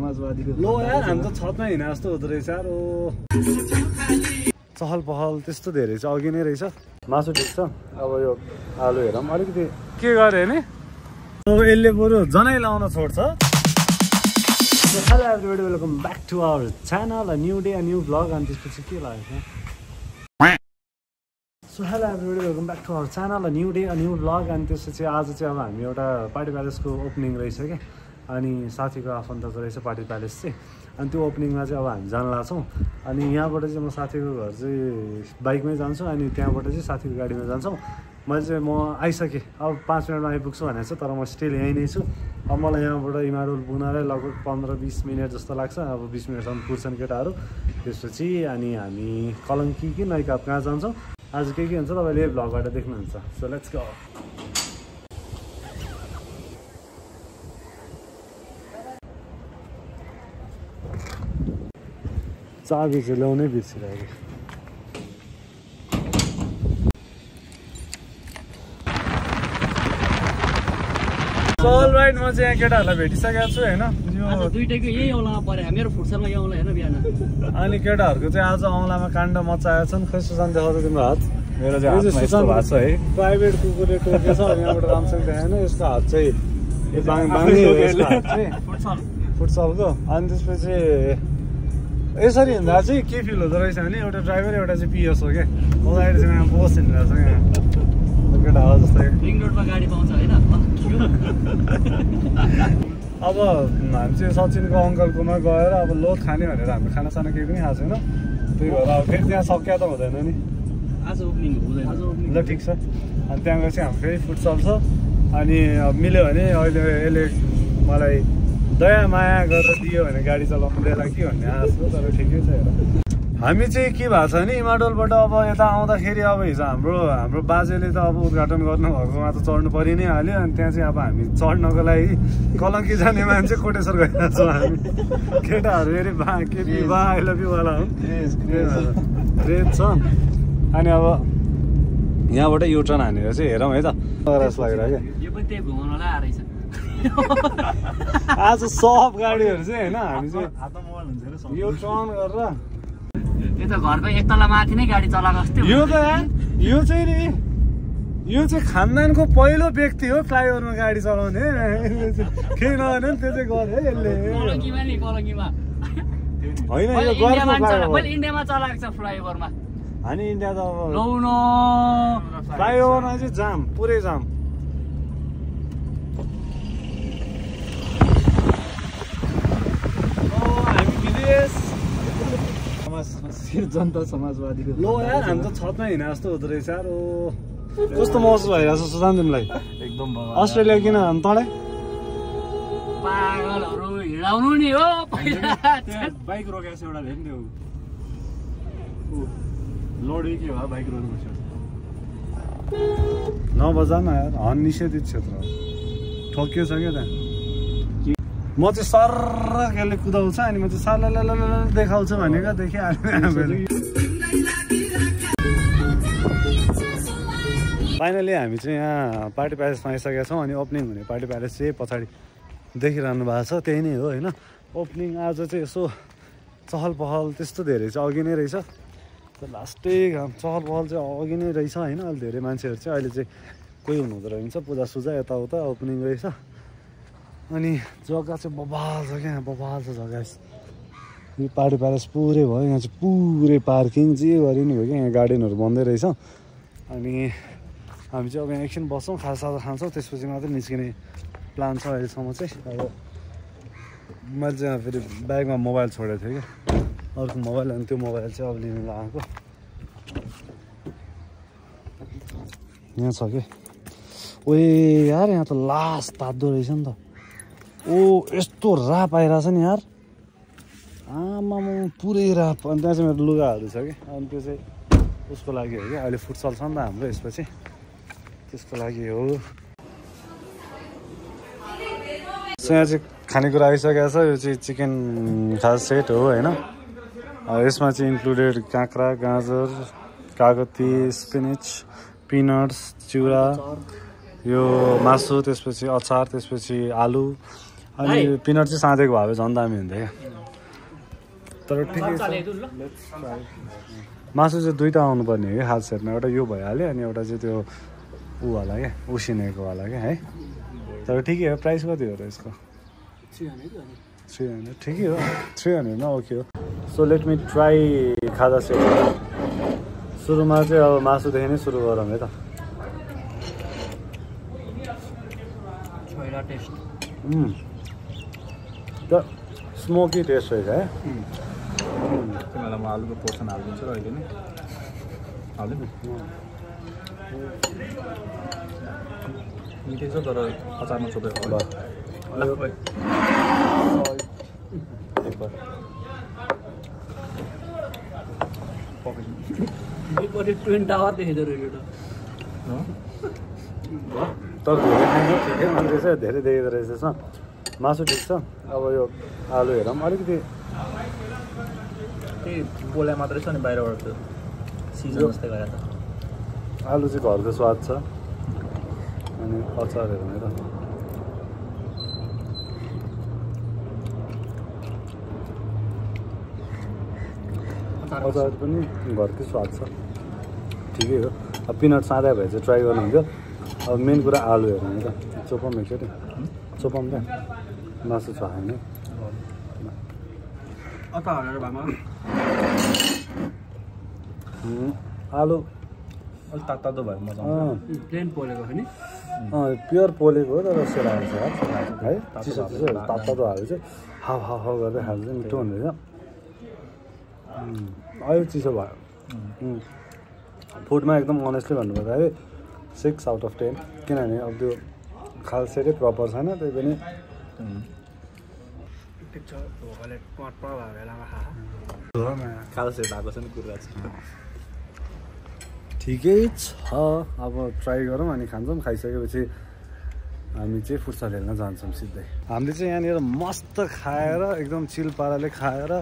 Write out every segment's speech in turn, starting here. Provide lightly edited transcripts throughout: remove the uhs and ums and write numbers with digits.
समाजवादीको लो यार हामी त छतमा हिँडे जस्तो हुँदो रहेछ यार ओ चहल पहल त्यस्तो धेरै चाहिँ अघि नै रहेछ मासु ठिक छ अब यो आलु हेरौँ अलिकति के गरे नि अब यसले बरु जनै लाउन छोड्छ hello everybody welcome back to our channel a new day a new vlog अनि त्यसपछि के लाग्यो so hello everybody welcome back to our channel a new day a new vlog अनि त्यसपछि आज चाहिँ अब हामी एउटा पार्टी प्यालेसको ओपनिङ रहेछ क्या अनि साथीको आफन्तको रहेछ पार्टी प्यालेस चाहिँ अनि त्यो ओपनिङमा चाहिँ अब हामी जान लाग्छौँ अनि यहाँबाट चाहिँ म साथीको घर चाहिँ बाइकमै जान्छु अनि त्यहाँबाट चाहिँ साथीको गाडीमा जान्छौँ मैले चाहिँ म आइसकेँ अब 5 मिनटमा आइपुग्छु भनेको छ तर म स्टिल यहीँ नै छु अब मलाई यहाँबाट इमाडोल पुग्नलाई लगभग 15-20 मिनट जस्तो लाग्छ अब 20 मिनटसम्म पुग्छन् केटाहरू त्यसपछि अनि हामी कलङ्की कि नैकाप कहाँ जान्छौँ आज के हुन्छ तपाईँले भ्लगबाट देख्नुहुन्छ सो लेट्स गो चाबी चाहिँ ल्याउनै बिर्सिरहेको चल राइट म चाहिँ यहाँ केटाहरूलाई भेटिसकेको छु होइन दुईटैको यही औँलामा परे मेरो फुटसलमा यो औँला हेर्न बिहान अनि केटाहरूको चाहिँ आज औँलामा काण्ड मचाएको छन् खै सुशान्त देखाउँछ तिम्रो हात मेरो चाहिँ यस्तो भएको छ है प्राइभेट कुकुरले टोकेछ यहाँबाट राम्रोसँग देखाएन यसको हात चाहिँ फुटसलको अनि त्यसपछि यसरी हिँड्दा चाहिँ के फिल हुँदो रहेछ भने एउटा ड्राइभर एउटा चाहिँ पिएस हो क्या उनीहरू चाहिँ यहाँ बस हिँडिरहेको छ यहाँ केटा हो जस्तै रिङ रोडमा गाडी पाउँछ होइन अब हामी चाहिँ सचिनको अङ्कलकोमा गएर अब लोड खाने भनेर हाम्रो खानासाना केही पनि खाएको छैन त्यही भएर अब फेरि त्यहाँ सक्या त हुँदैन नि आज ओपनिङ हुँदैन ल ठिक छ अनि त्यहाँ गएर चाहिँ हाम्रो फेरि फुड चल्छ अनि अब मिल्यो भने अहिले यसले मलाई दया माया गरेर दियो भने गाडी चलाउनु दिएला कि भन्ने आश हो तर ठिकै छ हेर हामी चाहिँ के भएको छ भने इमाडोलबाट अब यता आउँदाखेरि अब हिजो हाम्रो बाजेले त अब उद्घाटन गर्नुभएकोमा त चढ्नु परि नै हाल्यो अनि त्यहाँ चाहिँ अब हामी चढ्नको लागि कलङ्की जाने मान्छे कोटेश्वर गइरहेको छौँ हामी केटाहरू हेरे बा केटी बा आई लभ यु वाला हो रेत छ अनि अब यहाँबाट युटर्न हानेर चाहिँ हेरौँ है त रस लागिरहेको यो पनि त्यही घुमाउनलाई आएछ आज सब गाडीहरू चाहिँ होइन हामी चाहिँ युटर्न गरेर यो त घरको एक तला माथि नै गाडी चलाएको जस्तै यो त यो चाहिँ नि यो चाहिँ खानदानको पहिलो व्यक्ति हो फ्लाइओभरमा गाडी चलाउने केही नगर्ने नि त्यो चाहिँ गऱ्यो है यसले होइन यो मैले इन्डियामा चलाएको छ फ्लाइओभरमा हामी इन्डिया त अब फ्लाइओभरमा चाहिँ जाम पुरै जाम हामी विदेश जनता समाजवादीको लो यार हामी त छतमा हिँडे जस्तो हुँदो रहेछ यार ओ कस्तो महसुस भइरहेछ सुशान्त तिमीलाई एकदम अस्ट्रेलिया किन तँलाई पागलहरू हिँडाउनु नि हो बाइक रोकेको छ एउटा हेर्नु त्यो लोडै के भयो बाइक रोक्नु नबजा न यार हन निषेधित क्षेत्र ठोकियो छ क्या त्यहाँ म चाहिँ सर्र यसले कुदाउँछ अनि म चाहिँ साला देखाउँछु भनेको देखिहाल्यो फाइनली हामी चाहिँ यहाँ पार्टी प्यालेसमा आइसकेका छौँ अनि ओपनिङ हुने पार्टी प्यालेस चाहिँ पछाडि देखिरहनु भएको छ त्यही नै हो होइन ओपनिङ आज चाहिँ यसो चहल पहल त्यस्तो धेरै चाहिँ अघि नै रहेछ लास्टै चहल पहल चाहिँ अघि नै रहेछ होइन अहिले धेरै मान्छेहरू चाहिँ अहिले चाहिँ कोही हुनुहुँदो रहेछ पूजासुजा यताउता ओपनिङ रहेछ अनि जग्गा चाहिँ बबाल छ क्या बबाल छ जग्गा यो पार्टी प्यालेस पुरै भयो यहाँ चाहिँ पुरै पार्किङ जे गरे नि भयो क्या यहाँ गार्डनहरू बन्दै रहेछ अनि हामी चाहिँ अब यहाँ एकछिन बस्छौँ खाजासाजा खान्छौँ त्यसपछि मात्रै निस्किने प्लान छ अहिलेसम्म चाहिँ अब मैले चाहिँ फेरि ब्यागमा मोबाइल छोडेको थिएँ क्या अर्को मोबाइल अनि त्यो मोबाइल चाहिँ अब लिनु लगाएको यहाँ छ कि ओ यार यहाँ त लास तात्दो रहेछ नि त ओ यस्तो राप आइरहेछ नि यार आमामा पुरै राप अनि त्यहाँ चाहिँ मेरो लुगाहरू छ कि अनि त्यो चाहिँ उसको लागि हो क्या अहिले फुटसल छ नि त हाम्रो यसपछि त्यसको लागि हो यहाँ चाहिँ खानेकुरा आइसकेको छ यो चाहिँ चिकन खास सेट हो होइन यसमा चाहिँ इन्क्लुडेड काँक्रा गाजर कागती स्पिनिच पिनट्स चिउरा यो मासु त्यसपछि अचार त्यसपछि आलु अनि पिनट चाहिँ साँधेको भए झन् दामी हुन्थ्यो क्या तर ठिकै छ मासु चाहिँ दुईवटा आउनुपर्ने हो कि हात सेटमा एउटा यो भइहाल्यो अनि एउटा चाहिँ त्यो ऊवाला क्या उसिनेकोवाला क्या है तर ठिकै हो प्राइस कति हो र यसको 300 ठिकै हो 300मा ओके हो सो लेट मी ट्राई खाजा सेट सुरुमा चाहिँ अब मासुदेखि नै सुरु गरौँ है त स्मोकी टेस्ट रहेछ है तिमीलाई म आलुको पोर्सन हालिदिन्छु र अहिले नै हालिदिनु मिठै छ तर अचारमा चोपेको तर धेरै खान्छ ठिकै रहेछ धेरै देखेको रहेछ मासु ठिक छ अब यो आलु हेरौँ अलिकति त्यही बोला मात्रै छ नि बाहिरबाट त्यो सिजन जस्तै गएर त आलु चाहिँ घरको स्वाद छ अनि अचार हेरौँ है त अचार पनि घरकै स्वाद छ ठिकै हो अब पिनट सादा भए चाहिँ ट्राई गर्नुहुन्थ्यो अब मेन कुरा आलु हेरौँ है त चोपाउँ एकचोटि चोपाउँ क्या मासु छ होइन आलु अलिक तातो भयो मजा प्लेन पोलेको हो नि प्योर पोलेको हो तर सेला आउँछ है चिसो चिसो तातो हाल्यो चाहिँ हाउ हाउ हाउ गर्दै खानु चाहिँ मिठो हुँदैछ अहिले चिसो भयो फुडमा एकदम अनेस्टली भन्नुपर्दाखेरि 6 आउट अफ 10 किनभने अब त्यो खालसेटै प्रपर छैन त्यही पनि खालसेट भएको छ नि कुरा ठिकै छ अब ट्राई गरौँ अनि खान्छौँ खाइसकेपछि हामी चाहिँ फुटसल हेर्न जान्छौँ सिधै हामीले चाहिँ यहाँनिर मस्त खाएर एकदम चिल पाराले खाएर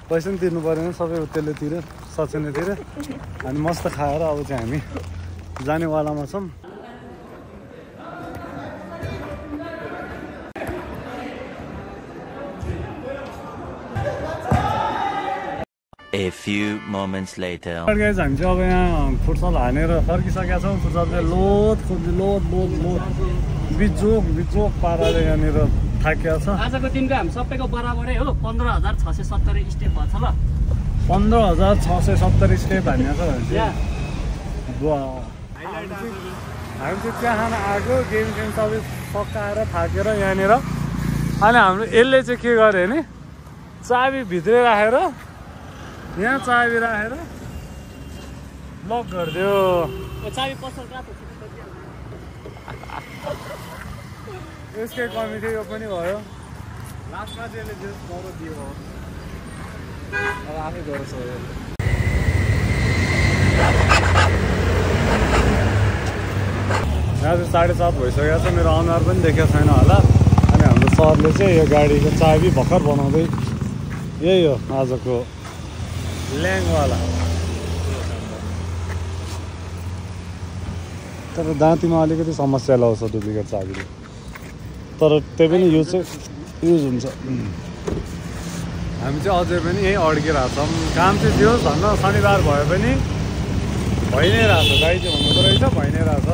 पैसा पनि तिर्नु परेन सबै त्यसले तिर्यो सचिनले तिर्यो अनि मस्त खाएर अब चाहिँ हामी जानेवालामा छौँ A few moments later. हामी चाहिँ अब यहाँ फुटसल हानेर फर्किसकेका छौँ फुटसल चाहिँ लोड बिजोक पाराले यहाँनिर थाकिया छ आजको दिनको हामी सबैको बराबरै हो 15,670 स्टेप भएको छ ल 15,670 स्टेप हान्या छ भने चाहिँ हामी चाहिँ चिया खान आएको गेम सबै सकाएर थाकेर यहाँनिर अनि हाम्रो यसले चाहिँ के गर्यो भने चाबी भित्रै राखेर यहाँ चाबी राखेर लक गरिदियो चाबी पसल रातो यसकै कमी थियो यो पनि भयो लास्टमा चाहिँ यसले जे गरो दियो अब आफै गर्छ यहाँ चाहिँ 7:30 भइसकेको छ मेरो अनुहार पनि देखेको छैन होला अनि हाम्रो सरले चाहिँ यो गाडीको चाबी भर्खर बनाउँदै यही हो आजको ल्याङवाला तर दाँतीमा अलिकति समस्या लाउँछ डुप्लिकेट चाबीले तर त्यही पनि युज हुन्छ हामी चाहिँ अझै पनि यहीँ अड्किरहेको छौँ काम चाहिँ थियो झन् शनिबार भए पनि भइ नै रहेछ गाडी चाहिँ हुँदो रहेछ भइ नै रहेछ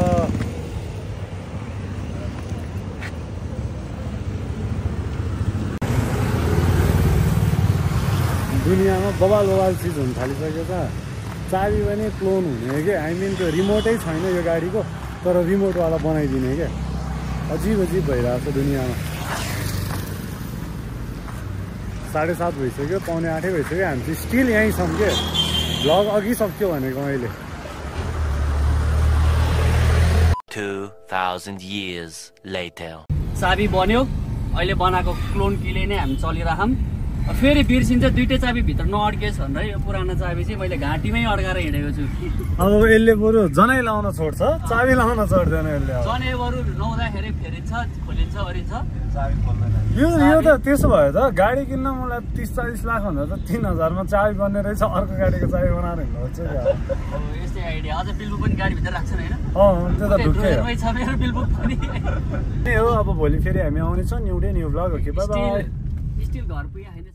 दुनियाँमा बबाल चिज हुन थालिसक्यो त चाबी पनि क्लोन हुने क्या आई मिन त्यो रिमोटै छैन यो गाडीको तर रिमोटवाला बनाइदिने क्या अजीब भइरहेको छ दुनियाँमा 7:30 भइसक्यो 7:45 भइसक्यो हामी चाहिँ स्टिल यहीँ छौँ के भ्लग अघि सक्यो भनेको मैले 2000 years later. चाबी बन्यो अहिले बनाएको क्लोन किले नै हामी चलिरहौँ फेरि बिर्सिन्छ दुईटै चाबी भित्र नअड्केछ भनेर यो पुरानो चाबी चाहिँ मैले घाँटीमै अड्काएर हिँडेको छु अब यसले बरु जनै लाउन छोड्छ चाबी लाउन छोड्दैन यसले जनै बरु लाउँदाखेरि फेरिन्छ खोलिन्छ ओरिन्छ चाबी खोल्दैन यो त त्यसो भयो त गाडी किन्न मलाई 30-40 लाख भन्दा त 3000 मा चाबी बन्ने रहेछ अर्को गाडीको चाबी बनाएर हिँड्नुहुन्छ क्या यस्तै आइडिया अझ बिलबुक पनि गाडीभित्र राख्छन् होइन त्यो त ढुक्कै हो छ मेरो बिलबुक पनि हो अब भोलि फेरि हामी आउनेछौँ न्यू डे न्यू भ्लग हो कि बाइ बाइ स्टिल घर पुग्यो होइन